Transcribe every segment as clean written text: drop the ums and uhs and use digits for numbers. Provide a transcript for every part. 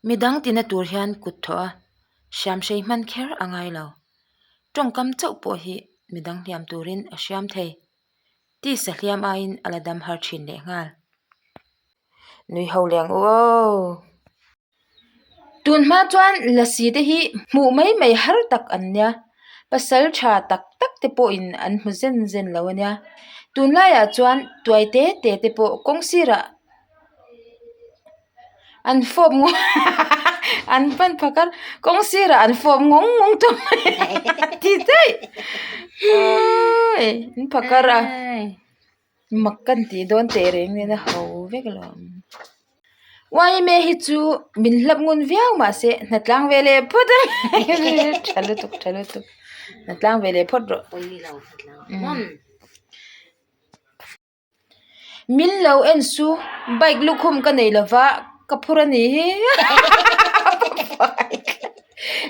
Midang tina tur hian kut thawh a, hriamhrei hman kher a ngai lo. Tawngkam chauh pawh hi midang hliam turin a hriam thei. Tisa hliam aiin a la dam har thin leh nghal. Nui ho leng u aw! Tun hma chuan lasi te hi hmuh mai mai har tak an nia, pasal tha tak tak te pawhin an hmu zen zen lo a nia. Tunlaiah chuan tuai te te te pawh kawng sirah an fawp ngawng an pan phak a kawng sirah an fawp ngawng ngawng tawh mai a ti daih an phakar a. Mak kan tih dawn teh reng nen a ho vek lo ang. Yma hi chu min hlap ngun viau mahse hnatlang ve leh phawt a tha lutuk tha lutuk hnatlang ve leh phawt rawh. Min lo en su bike lukhum ka nei lova ka phur a nih hi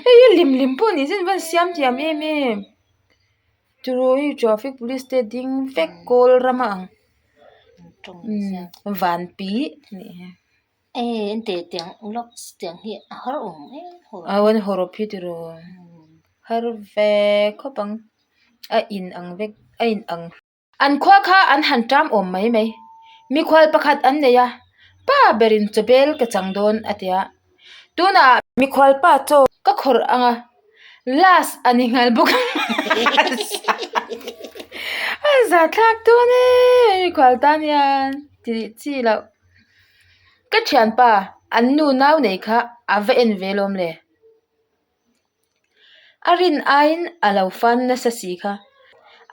hei hi lim lim pawh ni se an van siam thiam em em. Tiraw hei traffic police te ding vek kawl ram a ang vanpi anih hi. Aw an hawrawp hi tiraw har ve khawp ang a in ang vek a in ang. An khua kha an han ṭam awm mai mai. Mikhual pakhat an nei a, pa berin chawbel ka chang dawn a ti a. Tunah mikhual pa chaw ka khawrh ang a, last a ni nghal bawk ang. A zahthlak dawn e, mikhual tan hian ti chi loh. Ka thianpa an nu nau nei kha a va en ve lawm le. A rin aiin a lo fan nasa si kha.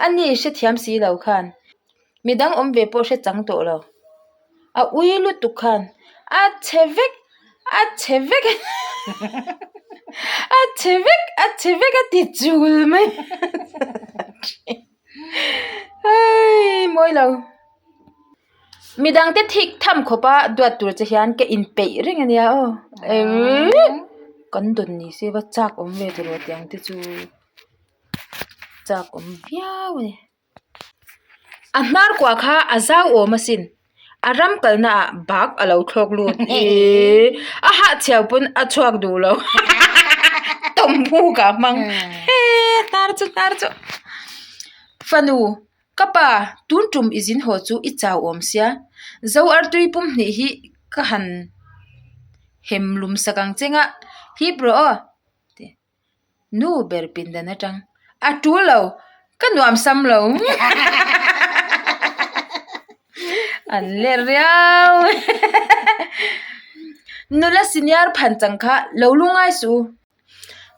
A ni hrethiam si lo khan midang awm ve pawh hre chang tawh lo. A ui lutuk khan a chhe vek a chhe vek a chhe vek a chhe vek a ti chul mai hei mawi lo. Midangte thik tham khawpa duat tur che hian ka inpeih reng a nia aw. Kan dawn ni se va chak awm ve tawh lo tiang te chu chak awm viau a ni. A hnar kuah kha a zau awm asin. A ram kalna ah bak a lo thlawk lut ih a hahchhiau pawn a chhuak duh lo tawmhmuk ah hmang he hnar chu hnar chu fanu. Ka pa, tun tum i zin haw chu i chau awm sia, zo artui pum hnih hi ka han hem lum sak ang che nga, hip rawh aw, ti nu ber pindan atang, a tul lo, ka nuam sam lo, an let riau, nula senior phan chang kha lo lungai suh u.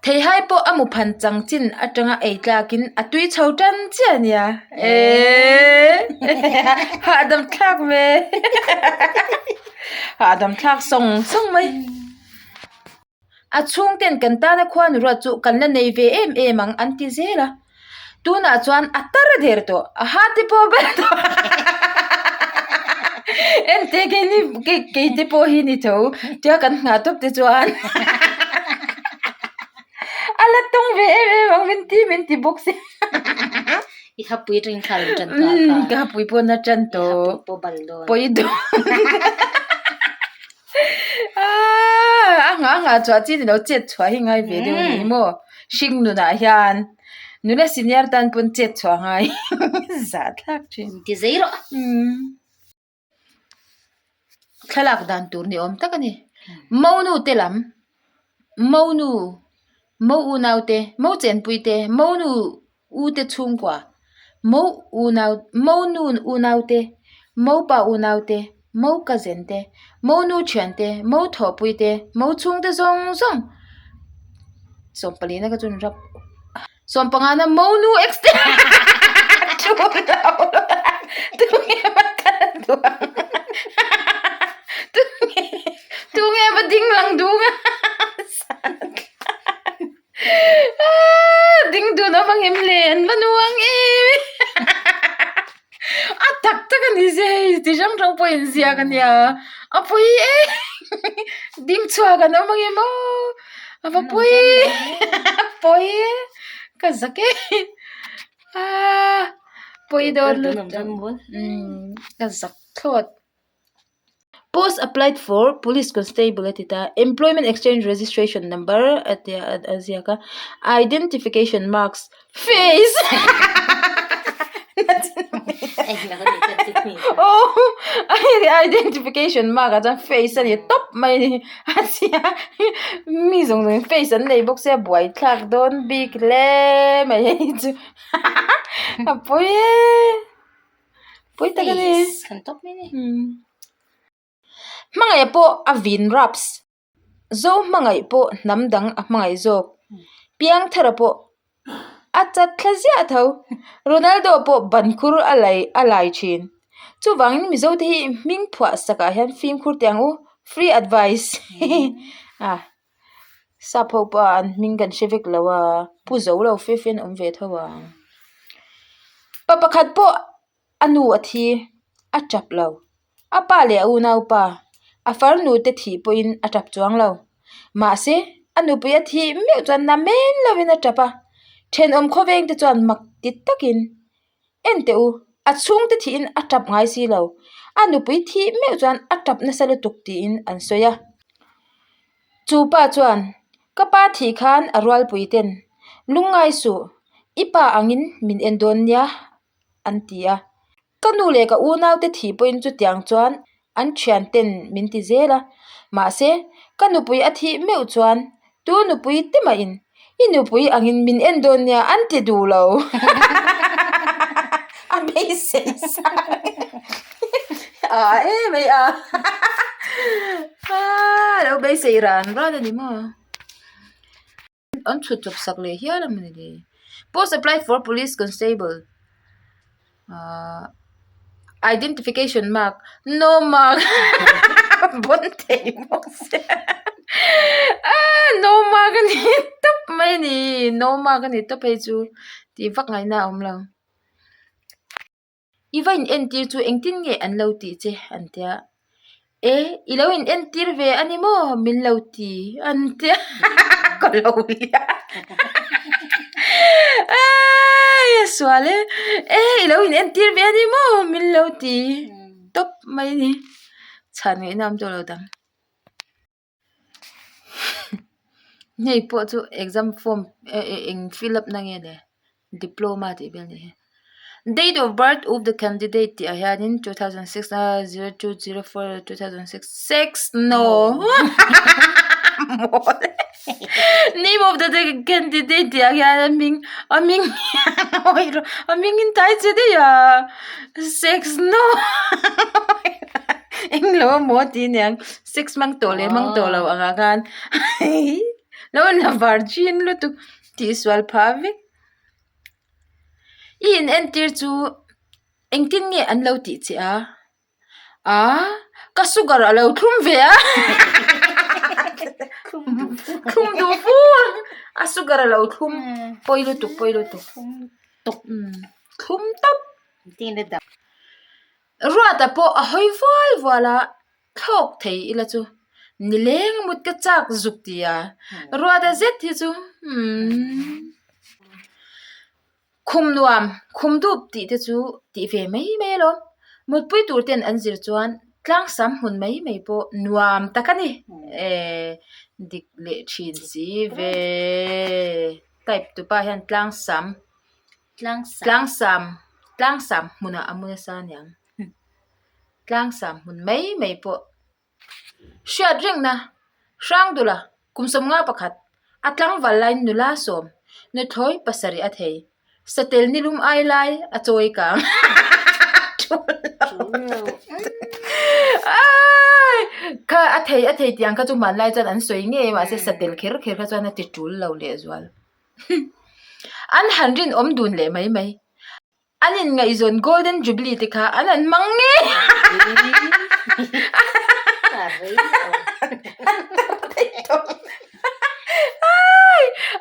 Theihai pawh a mu phan chang chin atanga ei tlakin a tui chho tan chiah a nia. Eeeee hahdam thlak ve hahdam thlak sawng sawng mai. A chhungten kan tana khuanu ruat chu kan la nei ve em em ang an ti zel a. Tunah chuan a tar der tawh a ha te pawh ber tawh ente keini kei kei te pawh hi ni tho tia kan nghah tawp te chuan a la tawng ve em em ang min ti min ti bawk si I hapui atangin kha a rawn tan nghal kha. Ka hapui pawh na tan tawh. I hapui pawh bal dawn. Pawi dawn. A nghah nghah chhuah chi ni lo chet chhuah hi ngai ve deuh a ni maw hring nunah hian nula senior tan pawn chet chhuah ngai zah thlak thin. Ti zei rawh. Thlalak dan tur ni awm tak a ni. Monu te lam monu mo unau te mo chenpui te monu U te chhungkua, Mo unau, Mo nun unau te, Mo pa unau te, Mo cousin te, Mo nu thian te, Mo thawhpui te, Mo chhung te zawng zawng sawmpalina ka chun rap sawmpangana Mo nu ex te thu lo tunge va kal duh ang tunge tunge va ding lang duh ang Ding dun awm ang em le an va nuang em a tak tak a ni se hei ti hrang hrang pawh inziak a nia a pawi e ding chhuak an awm ang em aw a va pawi a pawi e ka zak e ah pawi dawn lutuk ka zak thlawt. Post applied for police constable a ti ta employment exchange registration number a tia a ziak a identification marks face aw identification mark ah chuan face a ni tawp mai a ni a tia mi zawng zawng in face an nei bawk sia buaithlak dawn bik hle mai hei chu a pawi e. Pawi tak a ni. Kan tawp mai ni. Hmangaih pawh a vin raps. Zo hmangaih pawh hnam dang a hmangaih zawk. Piangthara pawh a chat thla ziah tho. Ronaldo pawh ban khur a lai a lai thin. Chuvangin Mizo te hi hming phuah sakah hian fimkhur teh ang u. Free advice. Ah sap ho pawh an hming kan hre vek lo a, pu zo lo fe fe an awm ve tho ang. Pa pakhat pawh a nu a thi, a tap lo. A pa leh a unaupa, a farnu te thih pawhin a tap chuang lo. Mahse, a nupui a thih meuh chuan na men lovin a tap a. Thenawm khawveng te chuan mak ti takin En teh u, a chhungte thihin a tap ngai si lo. A nupui thih meuh chuan a tap nasa lutuk tiin an sawi a. Chu pa chuan, Ka pa thih khan a rualpui ten, Lungngai suh, i pa angin min en dawn nia, an ti a. Ka nu leh ka unaute thih pawhin chutiang chuan an thian ten min ti zel a. Mahse, ka nupui a thih meuh chuan tu nupui te mahin i nupui angin min en dawn nia an ti duh lo. A beisei sang a em ai a. A lo beisei ran ran a ni maw? An chhut chawp sak leh hial a mawni le. Post applied for police constable ahh identification mark no mark bawn thei bawk sia aaa no mark a ni tawp mai a ni no mark a ni tawp hei chu tih vak ngaihna a awm lo. I va in entir chu engtin nge an lo tih che an tia e i lo in entir ve a ni maw min lo ti an tia ka lo lia aii a sual e e i lo in entir ve a ni maw min lo ti tawp mai a ni chhan ngaihna awm tawh lo dang. Hei pawh chu exam form eng fill up na nge le diploma tih vel ni hi date of birth of the candidate tih ah hianin 2006 0204 2006 sex no name of the candidate tih ah hian a hming a hming a hming in tai che daih a sex no englo amaw tih aniang. Sex hmang tawh leh hmang tawh lo angah khan lo la virgin lutuk tih sual phah vek. I in entir chu engtin nge an lo tih che a? Aa ka sugar a lo thlum ve a thlum duh fur a sugar a lo thlum pawi lutuk pawi lutuk thlum tawp. Ruata pawh a hawi vual vual a. Thlawk thei ila chu nileng mut ka chak zuk ti a, ruata zet hi chu umm khum nuam khum dup tih te chu tih ve mai mai alawm mutpui tur ten an zir chuan tlang sam hmun mai mai pawh nuam tak a ni ehh dik leh thin si ve type tupa hian tlang sam tlang sam tlang sam hmunah a mu nasa aniang. Tlangsam hmun mai mai pawh hriat rengna Hrangdula kum 51 a tlangval laiin nula sawm nuthlawi pasarih a thei satel nilum ai lai a chawi kang kha a thei a thei tih ang kha chu hmanlai chuan an sawi ngei a mahse satel kher kher kha chuan a ti tul lo lehzual an han rinawm dun leh mai mai. An inngaihzawn Golden Jubilee te kha an han hmang ngei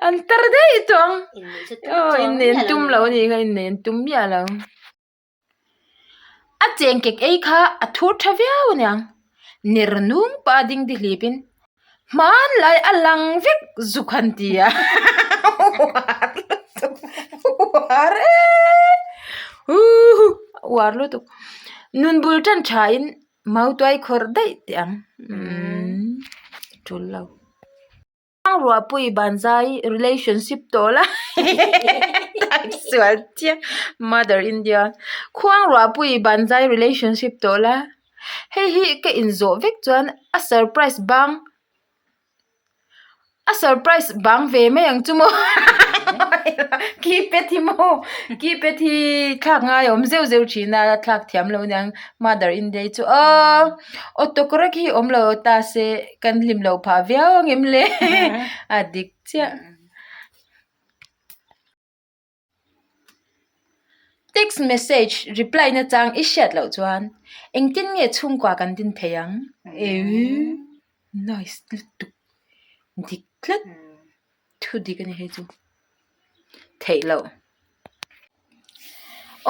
an tar daih tawh ang aw inneih an tum lo a nih kha inneih an tum miah lo a chengkek ei kha a thur tha viau a niang ner nung pah a ding dihlip in. Hmanlai a lang vek zuk han ti a uar lutuk uar e uar lutuk nun bul tan tha in. Mautuai khawrh daih teh ang. Umm tul lo. Ruahpui banzai relationship tawh la type sual chiah mother india khuang ruahpui banzai relationship tawh la hei hi ka inzawh vek chuan a surprise bang a surprise bang ve mai ang chu maw keypad hi maw keypad hi thlak ngai a awm zeuh zeuh thin a a thlak thiam lo aniang mother india hi chu aww auto correct hi awm lo ta se kan hlim loh phah viau ang em le a dik chiah. Text message reply na chang i hriat loh chuan engtin nge chhungkua kan din thei ang? Eii nice lutuk dik tlat thu dik a ni hei chu theih loh.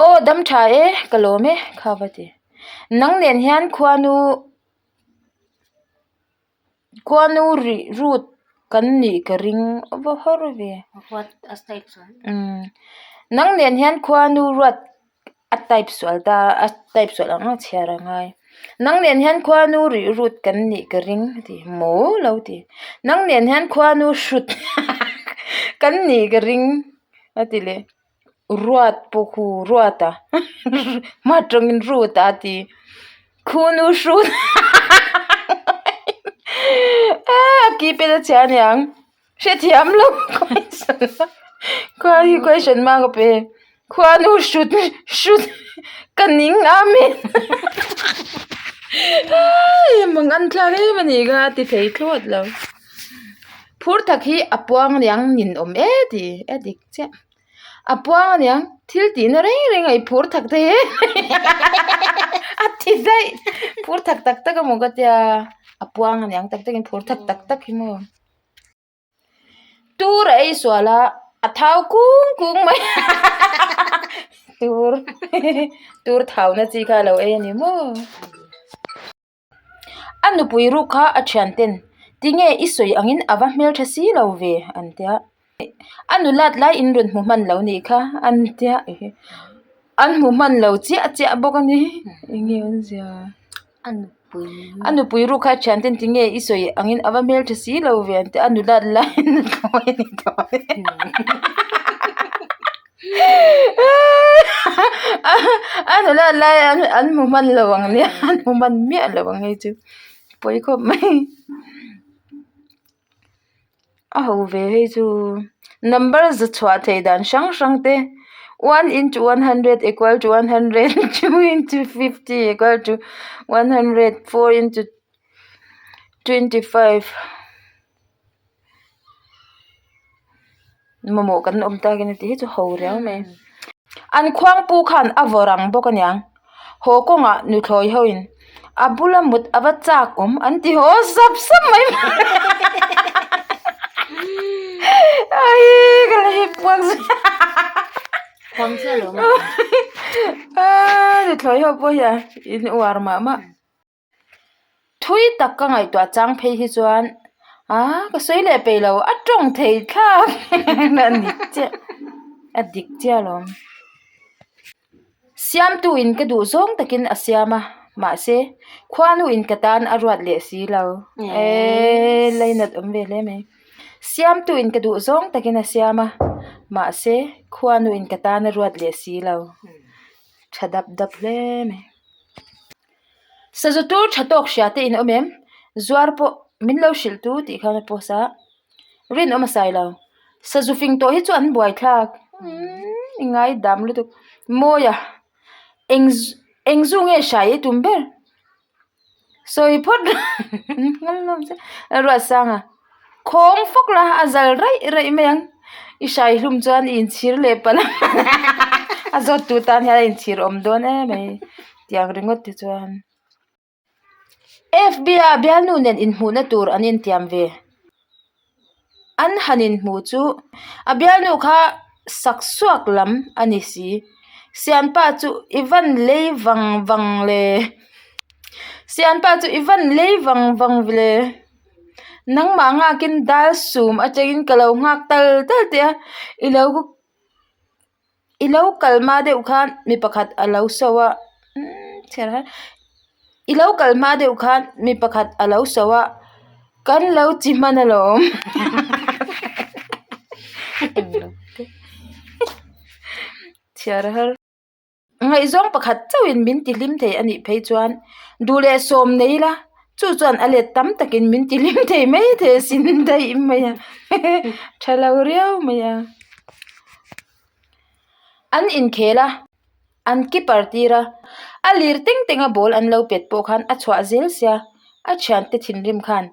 Aw dam tha e ka lawm e kha va ti nang nen hian khuanu Khuanu rih rut kan nih ka ring a va har ve. Umm nang nen hian khuanu ruat a type sual ta a type sual ang a chhiar a ngai. Nang nen hian khuanu rih rut kan nih ka ring a ti maw lo ti. Nang nen hian khuanu hrut kan nih ka ring a ti leh. Ruat pawh khu ruat a hma tawngin rut a ti khunu hrut a keypad a chhia aniang hrethiam lo question khua hi question mark a pe khuanu hrut hrut ka ning amen mang an thlak em anih kha a ti thei thlawt lo phur tak hi a puang aniang nin awm e ti a dik chiah. A puang aniang thil tihna reng reng a i phur thak thei e a ti daih phur thak tak tak emaw ka tia a puang aniang tak takin phur thak tak tak hi maw tur a ei sual a a thau kung kung mai tur tur thau na chi kha a lo ei a ni maw. A nupui ruk kha a thian ten tinge i sawi angin a va hmeltha si lo ve an tia a nulat lai in rawn hmu hman lo nih kha an tia an hmu hman lo chiah chiah bawk a ni enge awmzia a nupui ruk kha a thian ten tinge i sawi angin a va hmeltha si lo ve an tia a nulat lai in A nula lai an hmu hman lo ang nia an hmu hman miah lo ang hei chu pawi khawp mai a ho ve hei chu number za chhuah theih dan hrang hrang te one into 100 equal to 100 two into 50 equal to 100 four into 25. Mamawh kan awm tak in a ti hi chu ho riau mai. An khuangpu khan a vaw rang bawk aniang haw kawngah nuthlawi ho in a bula mut a va chak awm an ti haw sap sap mai aii ka la hip puak zui aaa nuthlawi ho pawh hian in uar mah mah. Thui tak ka ngaihtuah chang phei hi chuan ah ka sawi leh peih lo a tawng thei thlak a ni chiah a dik chiah alawm. Siamtu in ka duh zawng takin a siam a mahse khuanu in ka tan a ruat leh si lo eee lainat awm ve hle mai. Siamtu in ka duh zawng takin a siam a mahse khuanu in ka tan a ruat leh si lo tha dap dap hle mai. Sazu tur tha tawk hria te in awm em? Zuar pawh min lo hrilh tu tih khan a post a, rinawm a sai lo. Sazu fing tawh hi chu an buai thlak umm i ngai dam lutuk. Mawi a, eng eng zu nge hrai i tum ber? Sawi phawt Ruatsanga khawng fawk la a zal raih raih mai ang i hrai hlum chuan i inchhir leh palh a a zawt tu tan hian a inchhir awm dawn em mai tiang ringawt te chuan F B a bialnu nen inhmuhna tur an intiam ve an han inhmuh chu a bialnu kha sak suak lam a ni si sianpa chu i van lei vang vang le sianpa chu i van lei vang vang le. Nangmah nghakin dal sum atangin ka lo nghak tal tal teh a i lo i lo kal hma deuh khan mi pakhat a lo so a umm chhiar har. I lo kal hma deuh khan mi pakhat a lo so a, kan lo chi hman alawm. Chhiar har. Ngaihzawng pakhat chauhin min ti hlim thei a nih phei chuan duh leh sawm nei ila, chu chuan a let tam takin min ti hlim thei mai thei a sin daih mai a, tha lo riau mai a. An inkhel a, an keeper tir a, a lir teng teng a ball an lo pet pawh khan a chhuah zel sia, a thiante thinrim khan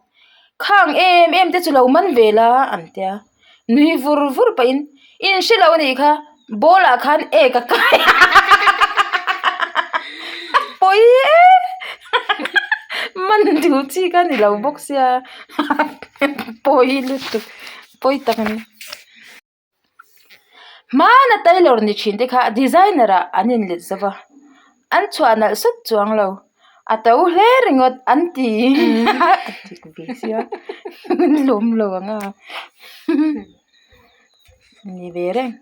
khang em em te chu lo man ve la an tia. Nui vur vur pahin in hre lo anih kha ball ah khan ek a kai a pawi e man duh chi kha ni lo bawk sia pawi lutuk pawi tak a ni. Hmana tailor ni thin te kha designer ah an inlet zo va an chhuah nalh sawt chuang lo. A to hle ringawt an ti a dik ve sia min lawm lo ang a ni ve reng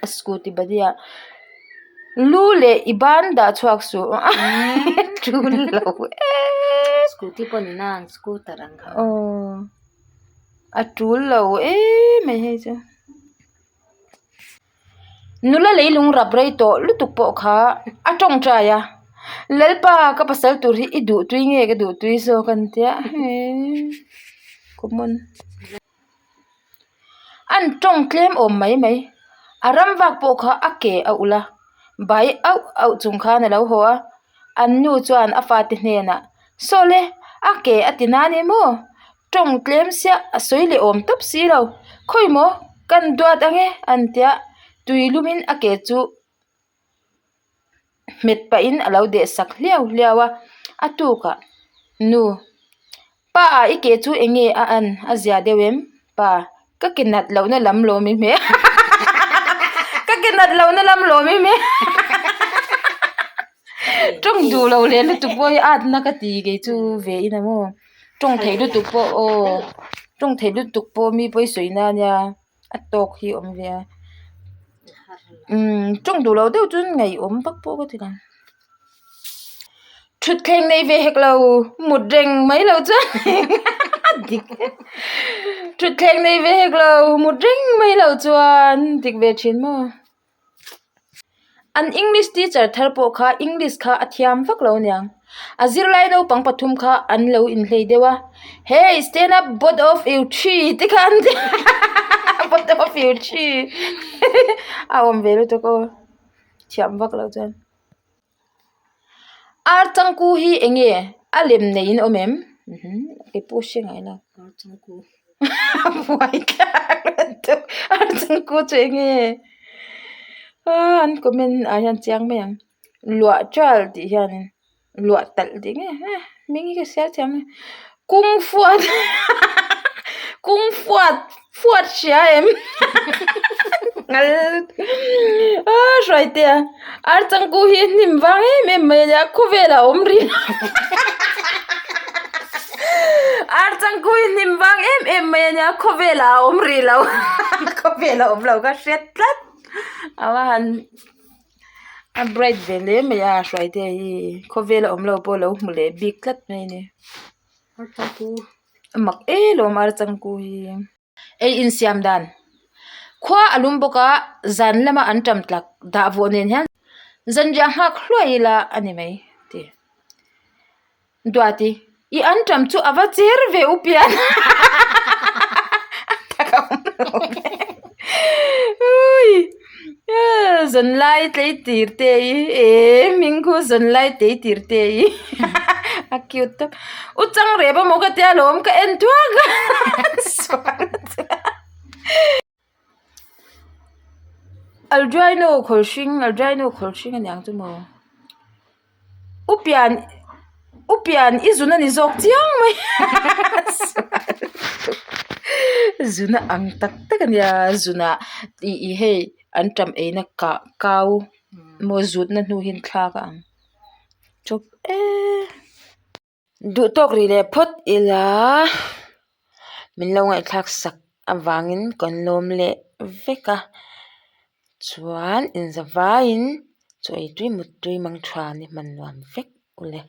a scooty body ah lu leh i ban dah chhuak suh tul lo em scooty pawh ni nan scooter ang kha aw a tul lo em mai hei chu. Nula leilung rap rei tawh lutuk pawh kha a tawngtai a, Lalpa ka pasal tur hi i duh tui nge ka duh tui zawk an tia hee common. An tawng tlem awm mai mai, a ram vak pawh kha a ke a ulh a, bai auh auh chung khan a lo haw a, an nu chuan a fate hnenah Sawle a ke a ti na ni maw? Tawng tlem siah a sawi leh awm tawp si lo. Khawi maw kan duat ang e an tia tui lumin a ke chu hmet pahin a lo deh sak hliau hliau a. A tukah nu pa ah i ke chu eng nge a an a zia deuh em? Pa ka ke nat lohna lam lawm i hmel ka ke nat lohna lam lawm i hmel tawng duh lo leh lutuk pawh hi atna ka ti kei chu ve in a maw. Tawng theih lutuk pawh aw tawng theih lutuk pawh mi pawi sawi na ania a tawk hi a awm ve a umm tawng duh loh deuh chuan ngaihawm vak pawh ka ti lo thutthleng nei ve hek lo mut reng mai lo chuan dik thutthleng nei ve hek lo mut reng mai lo chuan dik ve thin maw. An English teacher thar pawh kha English kha a thiam vak lo aniang. A zirlai naupang pathum kha an lo inhlei deuh a, Hey stand up both of you three te kha an ti both of you three a awm ve lutuk aw thiam vak lo chuan. Ar changku hi eng nge a lem neiin a awm em? Keipawh hre ngai lo. Ar changku. Buai thlak lutuk. Ar changku chu eng nge? Aaa an comment ah hian chiang mai ang. Luah ṭal tih hianin luah talh tih nge eh hming hi ka hria thiam lo. Kung fuat kung fuat fuat hria em ngal ah hruaitea ar changku hi hnim vang em em mai ania khawvel ah a awm rih lo ar changku hi hnim vang em em mai ania khawvel ah a awm rih lo khawvel a awm lo ka hre tlat a va han. A bright ve hle mai a hruaitea hi khawvel a awm lo pawh a lo hmu leh bik tlat mai a ni a mak em alawm ar changku hi ei insiam dan khua a lum bawk a zan lama an tam tlak dah vawh nen hian zanriah nghak hluai ila a ni mai tih. Duati, i an ṭam chu a va cher ve u pian a tak a awm lo ve ui zanlai tlei tir te hi e hming khu zanlai tlei tir te hi a cute tawp u chang rep amaw ka tia lawm ka en thuak a Aldraino khawlhring Aldraino khawlhring a niang chu maw u pian u pian i zun a ni zawk chiang mai zun a ang tak tak a nia zunah ih ih hei an ṭam eina kah kau maw zutna hnu hian thlak a ang chawp eee. Duh tawk rih leh phawt ila min lo ngaihthlak sak avangin kan lawm leh vek a chuan inzavaiin. Chaw ei tui mut tui mang tha ni hman nuam vek ule.